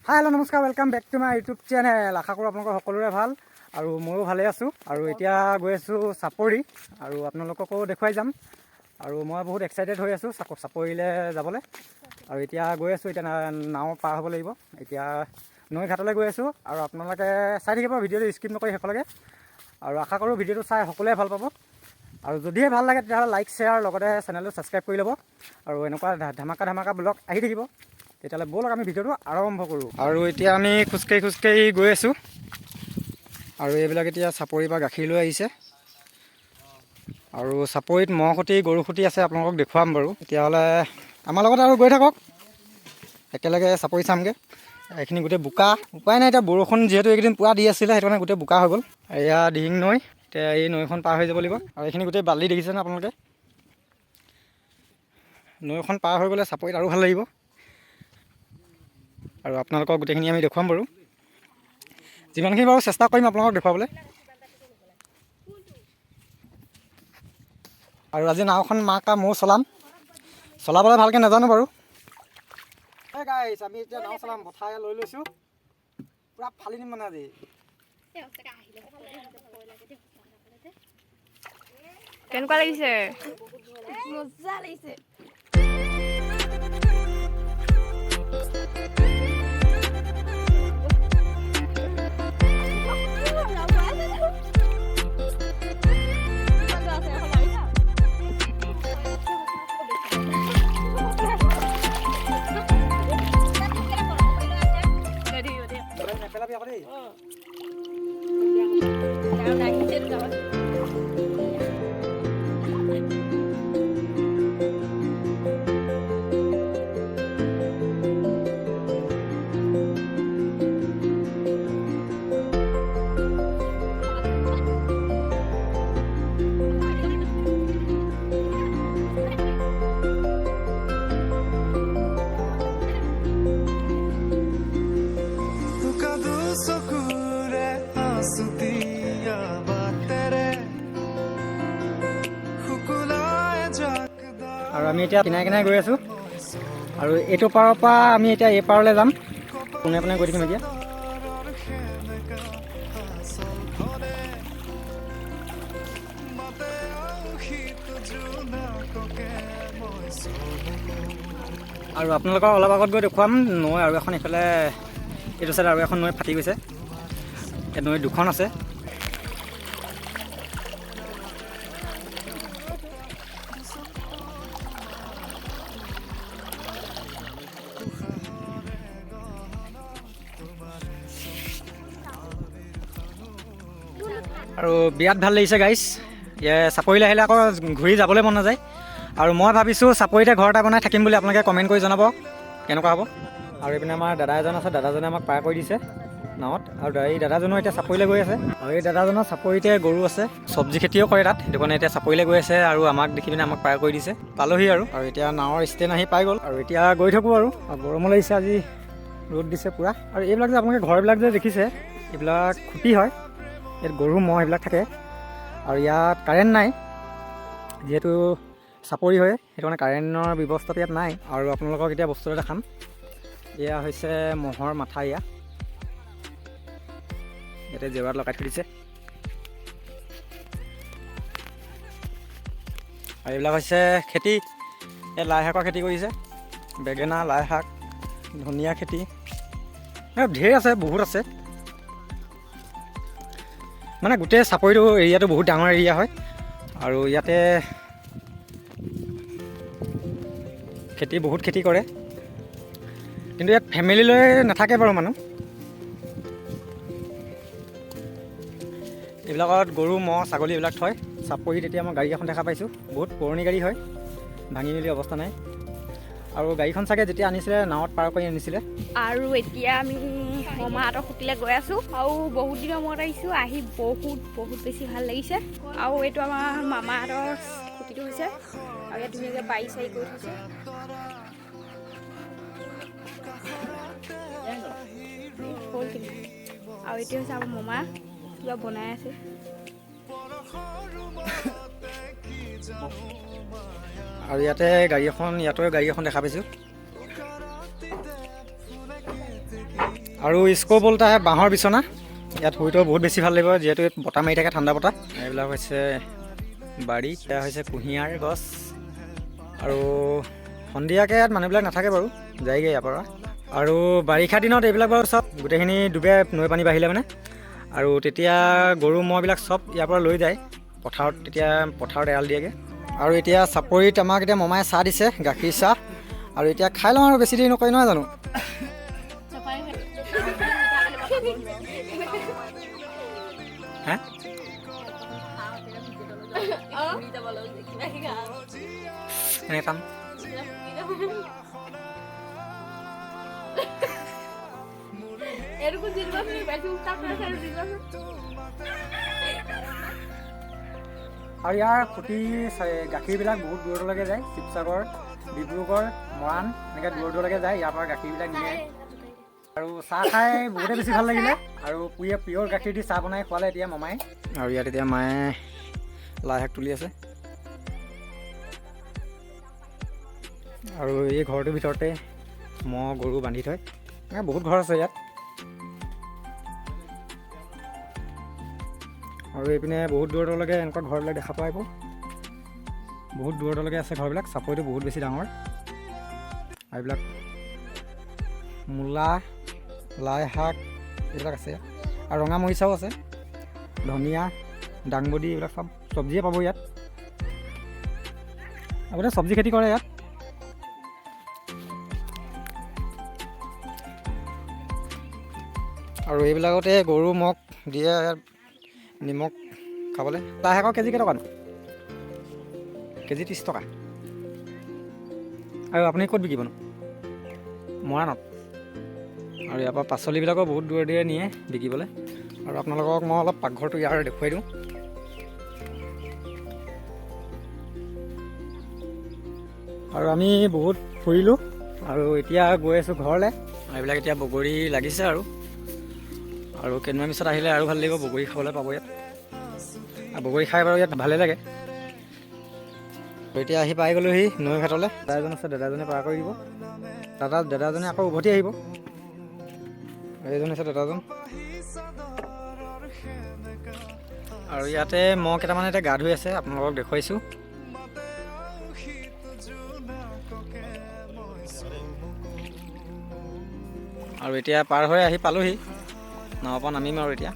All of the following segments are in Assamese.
হাই, হেল্ল', নমস্কাৰ, welcome back to my YouTube channel. আশা কৰোঁ আপোনালোকৰ সকলোৰে ভাল আৰু ময়ো ভালে আছোঁ। আৰু এতিয়া গৈ আছোঁ চাপৰি আৰু আপোনালোককো দেখুৱাই যাম। আৰু মই বহুত এক্সাইটেড হৈ আছোঁ চাপৰিলৈ যাবলৈ। আৰু এতিয়া গৈ আছোঁ, এতিয়া নাও পাৰ হ'ব লাগিব। এতিয়া নৈ ঘাটলৈ গৈ আছোঁ আৰু আপোনালোকে চাই থাকিব ভিডিঅ'টো স্কিপ নকৰি শেষলৈকে। আৰু আশা কৰোঁ ভিডিঅ'টো চাই সকলোৱে ভাল পাব। আৰু যদিহে ভাল লাগে, তেতিয়াহ'লে লাইক, শ্বেয়াৰ, লগতে চেনেলটো ছাবস্ক্ৰাইব কৰি ল'ব। আৰু এনেকুৱা ধামাকা ধামাকা ব্লগ আহি থাকিব। তেতিয়াহ'লে ব'লক, আমি ভিডিঅ'টো আৰম্ভ কৰোঁ। আৰু এতিয়া আমি খোজকাঢ়ি খোজকাঢ়ি গৈ আছোঁ। আৰু এইবিলাক এতিয়া চাপৰিৰ পৰা গাখীৰ লৈ আহিছে। আৰু চাপৰিত ম'হ খুঁটি, গৰু খুঁটি আছে, আপোনালোকক দেখুৱাম বাৰু। তেতিয়াহ'লে আমাৰ লগত আৰু গৈ থাকক, একেলগে চাপৰি চামগৈ। এইখিনি গোটেই বোকা, উপায় নাই। এতিয়া বৰষুণ যিহেতু এইকেইদিন পূৰা দি আছিলে, সেইটো কাৰণে গোটেই বোকা হৈ গ'ল। এয়া দিহিং নৈ। এতিয়া এই নৈখন পাৰ হৈ যাব লাগিব। আৰু এইখিনি গোটেই বালি, দেখিছেনে আপোনালোকে? নৈখন পাৰ হৈ গ'লে চাপৰিত আৰু ভাল লাগিব। আৰু আপোনালোকক গোটেইখিনি আমি দেখুৱাম বাৰু, যিমানখিনি বাৰু চেষ্টা কৰিম আপোনালোকক দেখুৱাবলৈ। আৰু আজি নাওখন মাক আৰু ময়ো চলাম। চলাবলৈ ভালকৈ নাজানো বাৰু। এই গাইছ, আমি এতিয়া নাও চলাম। বঠাই লৈ লৈছোঁ, পূৰা ফালি দিম মানে আজি। কেনেকুৱা লাগিছে? মজা লাগিছে। নেপেলাবি আকৌ দেই। উকা দু চকুৰে আছুতীয়া বাটেৰে শুকুলাই জাক আৰু আমি এতিয়া কিনাৰে কিনাৰে গৈ আছোঁ। আৰু এইটো পাৰৰ পৰা আমি এতিয়া এই পাৰলৈ যাম। পোনে পোনে গৈ থাকিম এতিয়া। সেমেকা আচলখনে মাতে আউসীত জোনাককে মই চমু। আৰু আপোনালোকক অলপ আগত গৈ দেখুৱাম নৈ আৰু এখন। এইফালে এইটো চাইড আৰু এখন নৈ ফাটি গৈছে। এই নৈ দুখন আছে। আৰু বিৰাট ভাল লাগিছে গাইছ। চাপৰিলৈ আহিলে আকৌ ঘূৰি যাবলৈ মন নাযায়। আৰু মই ভাবিছোঁ চাপৰিতে ঘৰ এটা বনাই থাকিম বুলি। আপোনালোকে কমেণ্ট কৰি জনাব কেনেকুৱা হ'ব। আৰু এইপিনে আমাৰ দাদা এজন আছে, দাদাজনে আমাক পাৰ কৰি দিছে নাৱত। আৰু এই দাদাজনো এতিয়া চাপৰিলৈ গৈ আছে। আৰু এই দাদাজনৰ চাপৰিতে গৰু আছে, চব্জি খেতিও কৰে তাত। সেইটো কাৰণে এতিয়া চাপৰিলৈ গৈ আছে আৰু আমাক দেখি পিনে আমাক পাৰ কৰি দিছে। পালোহি আৰু। আৰু এতিয়া নাৱৰ ষ্টেণ্ড আহি পাই গ'ল। আৰু এতিয়া গৈ থাকোঁ। আৰু আৰু গৰমো লাগিছে আজি, ৰ'দ দিছে পূৰা। আৰু এইবিলাক যে আপোনালোকে ঘৰবিলাক যে দেখিছে, এইবিলাক খুঁটি হয়। ইয়াত গৰু, ম'হ এইবিলাক থাকে। আৰু ইয়াত কাৰেণ্ট নাই, যিহেতু চাপৰি হয়, সেইটো কাৰণে কাৰেণ্টৰ ব্যৱস্থাটো ইয়াত নাই। আৰু আপোনালোকক এতিয়া বস্তু এটা দেখাম। এয়া হৈছে ম'হৰ মাথা। এয়া ইয়াতে জেওৰাত লগাই থৈ দিছে। আৰু এইবিলাক হৈছে খেতি। ইয়াত লাই শাকৰ খেতি কৰিছে, বেঙেনা, লাই শাক, ধনিয়া খেতি, এই ঢেৰ আছে, বহুত আছে। মানে গোটেই চাপৰিটো এৰিয়াটো বহুত ডাঙৰ এৰিয়া হয়। আৰু ইয়াতে খেতি, বহুত খেতি কৰে। কিন্তু ইয়াত ফেমিলি লৈ নাথাকে বাৰু মানুহ। এইবিলাকত গৰু, ম'হ, ছাগলী এইবিলাক থয়। চাপৰিত এতিয়া মই গাড়ী এখন দেখা পাইছোঁ, বহুত পুৰণি গাড়ী হয়, ভাঙি মেলি অৱস্থা নাই। আৰু গাড়ীখন চাগে যেতিয়া আনিছিলে, নাৱত পাৰ কৰি আনিছিলে। আৰু এতিয়া আমি মামাহঁতৰ খুঁটিলৈ গৈ আছোঁ। আৰু বহুত দিনৰ মূৰত আহিছোঁ, আহি বহুত বহুত বেছি ভাল লাগিছে। আৰু এইটো আমাৰ মামাহঁতৰ খুঁটিটো হৈছে। আৰু ইয়াত ধুনীয়াকৈ বাৰী চাৰি কৰি থৈছে। হ'ল কিন্তু। আৰু এইটো হৈছে আমাৰ মামা, কিবা বনাই আছে। আৰু ইয়াতে গাড়ী এখন, ইয়াতো গাড়ী এখন দেখা পাইছোঁ। আৰু স্ক'প বলটা বাঁহৰ বিচনা, ইয়াত শুইতো বহুত বেছি ভাল লাগিব, যিহেতু ইয়াত বতাহ মাৰি থাকে, ঠাণ্ডা বতাহ। এইবিলাক হৈছে বাৰী, এয়া হৈছে কুঁহিয়াৰ গছ। আৰু সন্ধিয়াকৈ ইয়াত মানুহবিলাক নাথাকে বাৰু, যায়গৈ ইয়াৰ পৰা। আৰু বাৰিষা দিনত এইবিলাক বাৰু চব গোটেইখিনি ডুবে, নৈ পানী বাঢ়িলে মানে। আৰু তেতিয়া গৰু ম'হবিলাক চব ইয়াৰ পৰা লৈ যায় পথাৰত, তেতিয়া পথাৰত এৰাল দিয়েগৈ। আৰু এতিয়া চাপৰিত আমাক এতিয়া মমাই চাহ দিছে, গাখীৰ চাহ। আৰু এতিয়া খাই লওঁ আৰু বেছি দেৰি নকৰি, নহয় জানো? হা, এনেকৈ টান। আৰু ইয়াৰ খুঁটি গাখীৰবিলাক বহুত দূৰলৈকে যায়, শিৱসাগৰ, ডিব্ৰুগড়, মৰাণ, এনেকৈ দূৰ দূৰলৈকে যায়। ইয়াৰ পৰা গাখীৰবিলাক নিয়ে। আৰু চাহ খাই বহুতে বেছি ভাল লাগিলে। আৰু পুৰিয়ে পিয়ৰ গাখীৰ দি চাহ বনাই খোৱালে এতিয়া মামাই। আৰু ইয়াত এতিয়া মায়ে লাই শাক তুলি আছে। আৰু এই ঘৰটোৰ ভিতৰতে ম'হ গৰু বান্ধি থয়। এনেকৈ বহুত ঘৰ আছে ইয়াত। আৰু এইপিনে বহুত দূৰলৈকে এনেকুৱা ঘৰবিলাক দেখা পাব, বহুত দূৰলৈকে আছে ঘৰবিলাক। চাপৰিটো বহুত বেছি ডাঙৰ। আৰু এইবিলাক মূলা, লাই শাক এইবিলাক আছে। আৰু ৰঙা মৰিচাও আছে, ধনিয়া, দাংবডি, এইবিলাক চব চব্জিয়ে পাব ইয়াত। আগতে চব্জি খেতি কৰে ইয়াত। আৰু এইবিলাকতে গৰু ম'হ দিয়ে ইয়াত নিমখ খাবলৈ। লাই শাকৰ কেজি কেইটকানো? কেজি 30 টকা। আৰু আপুনি ক'ত বিকিবনো? মৰাণত। আৰু ইয়াৰ পৰা পাচলিবিলাকো বহুত দূৰে দূৰে নিয়ে বিকিবলৈ। আৰু আপোনালোকক মই অলপ পাকঘৰটো ইয়াৰ দেখুৱাই দিওঁ। আৰু আমি বহুত ফুৰিলোঁ আৰু এতিয়া গৈ আছোঁ ঘৰলৈ। এইবিলাক এতিয়া বগৰী লাগিছে। আৰু আৰু কেইদিনমান পিছত আহিলে আৰু ভাল লাগিব, বগৰী খাবলৈ পাব ইয়াত। আৰু বগৰী খাই বাৰু ইয়াত ভালেই লাগে। এতিয়া আহি পাই গ'লোহি নৈ ঘাটলৈ। দাদা এজন আছে, দাদাজনে পাৰ কৰি দিব। দাদাজনে আকৌ উভতি আহিব। এইজন হৈছে দাদাজন। আৰু ইয়াতে ম'হ কেইটামান এতিয়া গা ধুই আছে, আপোনালোকক দেখুৱাইছোঁ। আৰু এতিয়া পাৰ হৈ আহি পালোহি, নাৱৰ পৰা নামিম আৰু এতিয়া।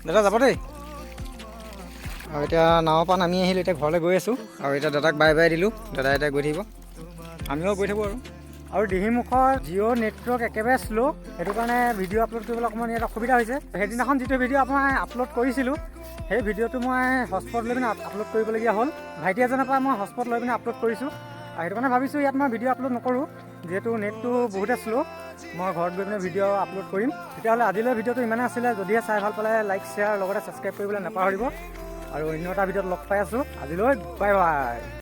দাদা যাব দেই। আৰু এতিয়া নাৱৰ পৰা নামি আহিলোঁ, এতিয়া ঘৰলৈ গৈ আছোঁ। আৰু এতিয়া দাদাক বাই বাই দিলোঁ, দাদা এতিয়া গৈ থাকিব, আমিও গৈ থাকোঁ। আৰু আৰু দিহিংমুখৰ জিঅ' নেটৱৰ্ক একেবাৰে শ্ল', সেইটো কাৰণে ভিডিঅ' আপলোড কৰিবলৈ অকণমান ইয়াত অসুবিধা হৈছে। সেইদিনাখন যিটো ভিডিঅ' আপোনাৰ আপলোড কৰিছিলোঁ, সেই ভিডিঅ'টো মই হটস্পট লৈ পিনে আপলোড কৰিবলগীয়া হ'ল। ভাইটি এজনৰ পৰা মই হটস্পট লৈ পিনে আপলোড কৰিছোঁ। আৰু সেইটো কাৰণে ভাবিছোঁ ইয়াত মই ভিডিঅ' আপলোড নকৰোঁ, যিহেতু নেটটো বহুতে শ্ল'। মই ঘৰত গৈ পিনে ভিডিঅ' আপলোড কৰিম। তেতিয়াহ'লে আজিলৈ ভিডিঅ'টো ইমানেই আছিলে। যদিহে চাই ভাল পালে লাইক, শ্বেয়াৰ লগতে ছাবস্ক্ৰাইব কৰিবলৈ নাপাহৰিব। আৰু অন্য এটা ভিডিঅ'ত লগ পাই আছোঁ। আজিলৈ বাই বাই।